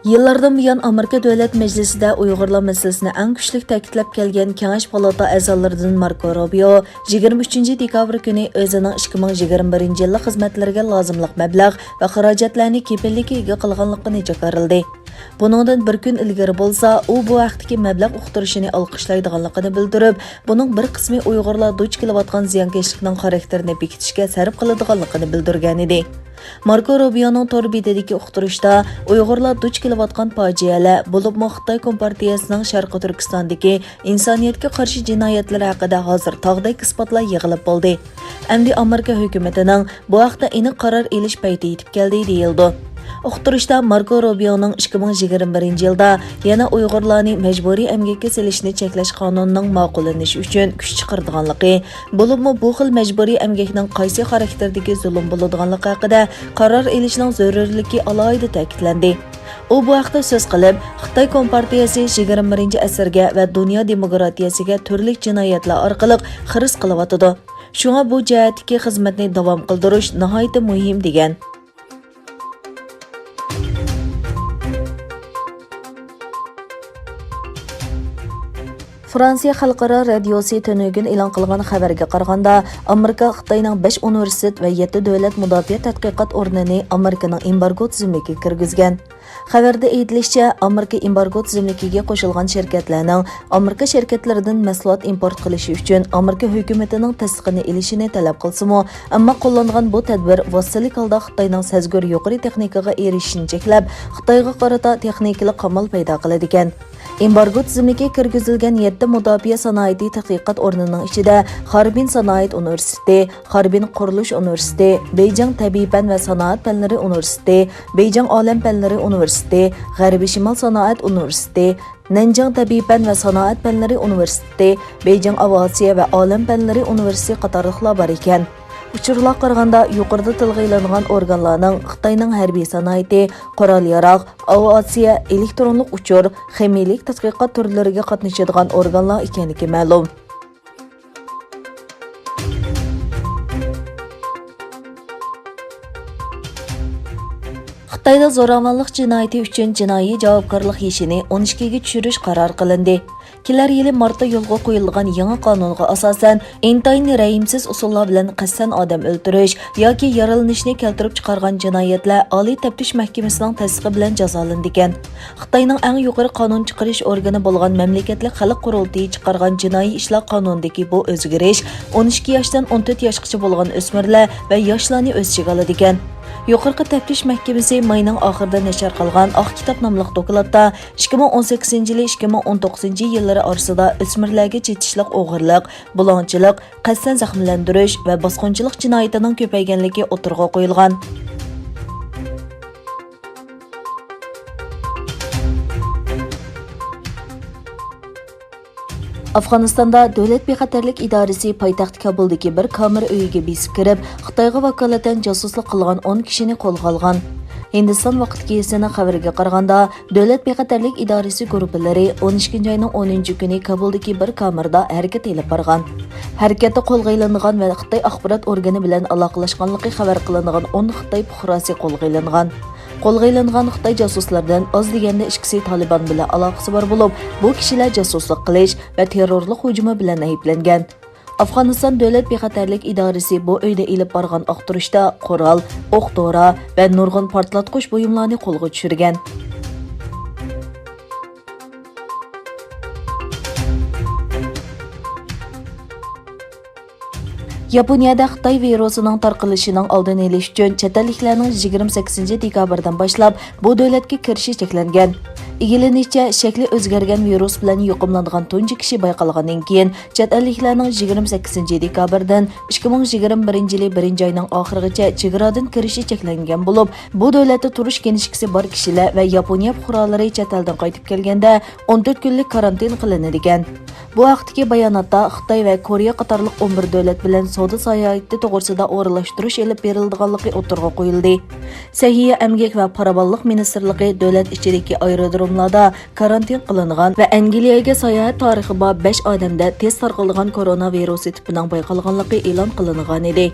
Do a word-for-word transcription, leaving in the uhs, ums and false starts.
يىللاردىن بۇيان ئامېرىكا دۆلەت مەجلىسىدە ئۇيغۇرلار مەسىلىسىنى ئەڭ كۈچلۈك تەكىتلەپ كەلگەن كېڭەش پالاتا ئەزالىرىدىن ماركو روبىيو يىگىرمە ئۈچىنچى دېكابىر كۈنى ئۆزىنىڭ ئىككى مىڭ يىگىرمە بىرىنچى يىللىق خىزمەتلىرىگە لازىملىق مەبلەغ ۋە خىراجەتلەرنى كېپىللىككە ئىگە قىلغانلىقىنى جاكارلىدى. بۇنىڭدىن بىر كۈن ئىلگىرى بولسا، ئۇ بۇ ھەقتىكى مەبلەغ ئۇقتۇرۇشىنى ئالقىشلايدىغانلىقىنى بىلدۈرۈپ، بۇنىڭ بىر قىسمى ئۇيغۇرلار دۇچ كېلىۋاتقان زىيانكەشلىكنىڭ خاراكتېرىنى بېكىتىشكە سەرپ قىلىدىغانلىقىنى بىلدۈرگەنىدى. ماركو روبىيونىڭ تور بېتىدىكى ئۇقتۇرۇشتا، ئۇيغۇرلار دۇچ كېلىۋاتقان پاجىئەلەر، بولۇپمۇ خىتاي كومپارتىيەسىنىڭ شەرقىي تۈركىستاندىكى ئىنسانىيەتكە قارشى جىنايەتلىرى ھەققىدە ھازىر تاغدەك ئىسپاتلار يىغىلىپ بولدى. ئەمدى ئامېرىكا ھۆكۈمىتىنىڭ بۇ ھەقتە ئېنىق قارار ئېلىش پەيتى يېتىپ كەلدى، دېيىلىدۇ. ئۇقتۇرۇشتا ماركو روبىيونىڭ ئىككى مىڭ يىگىرمە بىرىنچى يىلدا يەنە ئۇيغۇرلارنى مەجبۇرىي ئەمگەككە سېلىشنى چەكلەش قانۇنىنىڭ ماقۇللىنىشى ئۈچۈن كۈچ چىقىرىدىغانلىقى، بولۇپمۇ بۇ خىل مەجبۇرىي ئەمگەكنىڭ قايسى خاراكتېردىكى زۇلۇم بولىدىغانلىقى ھەققىدە قارار ئېلىشنىڭ زۆرۈرلۈكى ئالاھىدە تەكىتلەندى. ئۇ بۇ ھەقتە سۆز قىلىپ، خىتاي كومپارتىيەسى يىگىرمە بىرىنچى ئەسىرگە ۋە دۇنيا دېموكراتىيەسىگە تۈرلۈك جىنايەتلەر ئارقىلىق خىرىس قىلىۋاتىدۇ. شۇڭا بۇ جەھەتتىكى خىزمەتنى داۋام قىلدۇرۇش ناھايىتى مۇھىم، دېگەن. فرانسىيە خەلقئارا رادىيوسى تۈنۈگۈن ئېلان قىلغان خەۋەرگە قارىغاندا، ئامېرىكا خىتاينىڭ بەش ئۇنىۋېرسىتېت ۋە يەتتە دۆلەت مۇداپىئە تەتقىقات ئورنىنى ئامېرىكىنىڭ ئېمبارگو تىزىملىكىگە كىرگۈزگەن. خەۋەردە ئېيتىلىشىچە، ئامېرىكا ئېمبارگو تىزىملىكىگە قوشۇلغان شىركەتلەرنىڭ ئامېرىكا شىركەتلىرىدىن مەھسۇلات ئىمپورت قىلىشى ئۈچۈن ئامېرىكا ھۆكۈمىتىنىڭ تەستىقىنى ئېلىشىنى تەلەپ قىلسىمۇ، ئەمما قوللانغان بۇ تەدبىر ۋاسىتىلىك ھالدا خىتاينىڭ سەزگۈر يۇقىرى تېخنىكىغا ئېرىشىشىنى چەكلەپ، خىتايغا قارىتا تېخنىكىلىق قامال پەيدا قىلىدىكەن. ئېمبارگو تىزىملىكى كىرگۈزۈلگەن يەتتە مۇداپىئە سانائىتى تەتقىقات ئورنىنىڭ ئىچىدە خاربىن سانائەت ئۇنىۋېرسىتېتى، خاربىن قۇرۇلۇش ئۇنىۋېرسىتېتى، بېيجىڭ تەبىئىي پەن ۋە سانائەت پەنلىرى ئۇنىۋېرسىتېتى، بېيجىڭ ئالەم پەنلىرى ئۇنىۋېرسىتېتى، غەربىي شىمال سانائەت ئۇنىۋېرسىتېتى، نەنجىڭ تەبىئىي پەن ۋە سانائەت پەنلىرى ئۇنىۋېرسىتېتى، بېيجىڭ ئاۋىئاتسىيە ۋە ئالەم پەنلىرى ئۇنىۋېرسىتېتى قاتارلىقلار بار ئىكەن. ئۇچۇرلارغا قارىغاندا، يۇقىرىدا تىلغا ئېلىنغان ئورگانلارنىڭ خىتاينىڭ ھەربىي سانائىتى، قورال-ياراغ، ئاۋىئاتسىيە، ئېلېكترونلۇق ئۇچۇر، خىمىيىلىك تەتقىقات تۈرلىرىگە قاتنىشىدىغان ئورگانلار ئىكەنلىكى مەلۇم. خىتايدا زوراۋانلىق جىنايىتى ئۈچۈن جىنايى جاۋابكارلىق يېشىنى ئون ئىككىگە چۈشۈرۈش قارار قىلىندى. كېلەر يىلى مارتتا يولغا قويۇلىدىغان يېڭى قانۇنغا ئاساسەن، ئىنتايىن رەھىمسىز ئۇسۇللار بىلەن قەستەن ئادەم ئۆلتۈرۈش ياكى يارىلىنىشنى كەلتۈرۈپ چىقارغان جىنايەتلەر ئالىي تەپتىش مەھكىمىسىنىڭ تەستىقى بىلەن جازالىنىدىكەن. خىتاينىڭ ئەڭ يۇقىرى قانۇن چىقىرىش ئورگىنى بولغان مەملىكەتلىك خەلق قۇرۇلتىيى چىقارغان جىنايى ئىشلار قانۇنىدىكى بۇ ئۆزگىرىش ئون ئىككى ياشتىن ئون تۆت ياشقىچە بولغان ئۆسمۈرلەر ۋە ياشلارنى ئۆز ئىچىگە ئالىدىكەن. يۇقىرىقى تەپتىش مەھكىمىسى ماينىڭ ئاخىرىدا نەشر قىلغان ئاق كىتاب ناملىق دوكلاتتا ئىككى مىڭ ئون سەككىزىنچى يىلى ئىككى مىڭ ئون توققۇزىنچى يىللىرى ئارىسىدا ئۆسمۈرلەرگە چېتىشلىق ئوغرىلىق، بۇلاڭچىلىق، قەستەن زەخىملەندۈرۈش ۋە باسقۇنچىلىق جىنايىتىنىڭ كۆپەيگەنلىكى ئوتتۇرىغا قويۇلغان. ئافغانىستاندا دۆلەت بىخەتەرلىك ئىدارىسى پايتەخت كابۇلدىكى بىر كامېر ئۆيىگە بېسىپ كىرىپ، خىتايغا ۋاكالىتەن جاسۇسلۇق قىلغان ئون كىشىنى قولغا ئالغان. ھىندىستان ۋاقىت گېزىتىنىڭ خەۋىرىگە قارىغاندا، دۆلەت بىخەتەرلىك ئىدارىسى گۇرۇپپىلىرى ئون ئىككىنچى ئاينىڭ ئونىنچى كۈنى كابۇلدىكى بىر كامېردا ھەرىكەت ئېلىپ بارغان. ھەرىكەتتە قولغا ئېلىنغان ۋە خىتاي ئاخبارات ئورگىنى بىلەن ئالاقىلەشكەنلىكى خەۋەر قىلىنغان ئون خىتاي پۇقراسى قولغا ئېلىنغان. قولغا ئېلىنغان خىتاي جاسۇسلىرىدىن ئاز دېگەندە ئىككىسى تالىبان بىلەن ئالاقىسى بار بولۇپ، بۇ كىشىلەر جاسۇسلۇق قىلىش ۋە تېررورلۇق ھۇجۇمى بىلەن ئەيىبلەنگەن. ئافغانىستان دۆلەت بىخەتەرلىك ئىدارىسى بۇ ئۆيدە ئېلىپ بارغان ئاختۇرۇشتا قورال، ئوق دورا ۋە نۇرغۇن پارتلاتقۇچ بۇيۇملارنى قولغا چۈشۈرگەن. ياپونىيەدە خىتاي ۋىرۇسىنىڭ تارقىلىشىنىڭ ئالدىنى ئېلىش ئۈچۈن، چەت ئەللىكلەرنىڭ يىگىرمە سەككىزىنچى دېكابىردىن باشلاپ بۇ دۆلەتكە كىرىشى چەكلەنگەن. ئىگىلىنىشىچە، شەكلى ئۆزگەرگەن ۋىرۇس بىلەن يۇقۇملانغان تۇنجى كىشى بايقالغاندىن كېيىن، چەت ئەللىكلەرنىڭ يىگىرمە سەككىزىنچى دېكابىردىن ئىككى مىڭ يىگىرمە بىرىنچى يىلى بىرىنچى ئاينىڭ ئاخىرىغىچە چېگرادىن كىرىشى چەكلەنگەن بولۇپ، بۇ دۆلەتتە تۇرۇش كىنىشكىسى بار كىشىلەر ۋە ياپونىيە پۇقرالىرى چەت ئەلدىن قايتىپ كەلگەندە، ئون تۆت كۈنلۈك كارانتىن قىلىنىدىكەن. بۇ ھەقتىكى باياناتتا خىتاي ۋە كورېيە قاتارلىق ئون بىر دۆلەت بىلەن سودا ساياھىتى توغرىسىدا ئورۇنلاشتۇرۇش ئېلىپ بېرىلىدىغانلىقى ئوتتۇرىغا قويۇلدى. سەھىيە، ئەمگەك ۋە پاراۋانلىق مىنىستىرلىقى دۆلەت ئىچىدىكى ئايرودروملاردا كارانتىن قىلىنغان ۋە ئەنگلىيەگە ساياھەت تارىخى بار بەش ئادەمدە تېز تارقىلىدىغان كورونا ۋىرۇسى تىپىنىڭ بايقالغانلىقى ئېلان قىلىنغانىدى.